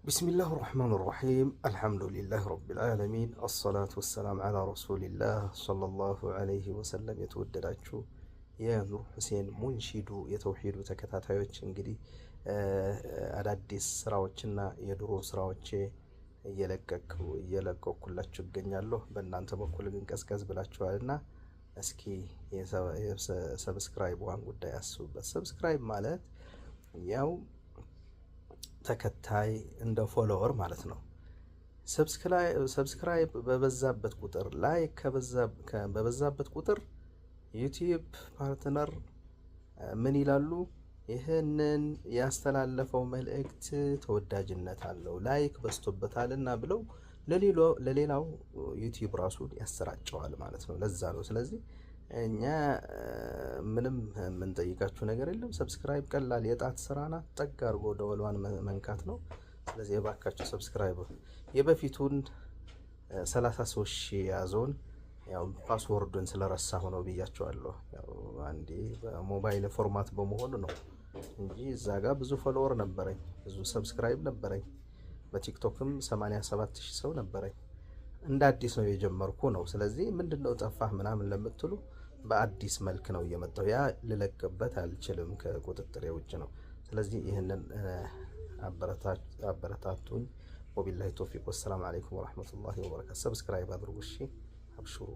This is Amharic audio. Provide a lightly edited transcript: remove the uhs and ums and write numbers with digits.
بسم الله الرحمن الرحيم، الحمد لله رب العالمين، الصلاة والسلام على رسول الله صلى الله عليه وسلم። የተወደዳችሁ የኑር ሁሴን ሙንሺዱ የተውሂዱ ተከታታዮች፣ እንግዲህ አዳዲስ ስራዎችና የድሮ ስራዎቼ እየለቀኩላችሁ እገኛለሁ። በእናንተ በኩል ግን ቀዝቀዝ ብላችኋልና እስኪ የ subscribe ዋን ጉዳይ አስቡበት። Subscribe ማለት ያው ተከታይ እንደ follower ማለት ነው። Subscribe በበዛበት ቁጥር፣ like በበዛበት ቁጥር YouTube partner ምን ይላሉ? ይህንን ያስተላለፈው መልእክት ተወዳጅነት አለው፣ like በዝቶበታልና ብለው ለሌላው YouTube ራሱ ያሰራጨዋል ማለት ነው። ለዛ ነው። ስለዚህ እኛ ምንም የምንጠይቃችሁ ነገር የለም። Subscribe ቀላል የጣት ስራ ናት። ጠቅ አድርጎ ደወሏን መንካት ነው። ስለዚህ የባካችሁ subscribe። የበፊቱን 33,000 የያዘውን ያው password ኡን ስለረሳሁ ነው ብያቸዋለሁ። ያው አንዴ በሞባይል format በመሆኑ ነው እንጂ እዛ ጋር ብዙ follower ነበረኝ፣ ብዙ subscribe ነበረኝ። በ TikTok ም 87,000 ሰው ነበረኝ። እንደ አዲስ ነው የጀመርኩ ነው። ስለዚህ ምንድነው ጠፋህ ምናምን ለምትሉ በአዲስ መልክ ነው እየመጣው። ያ ልለቅበት አልችልም፣ ከቁጥጥሬ ውጭ ነው። ስለዚህ ይህንን አበረታቱኝ። وبالله التوفيق، والسلام عليكم ورحمة الله وبركاته። Subscribe አድርጉ እሺ፣ አብሽሩ።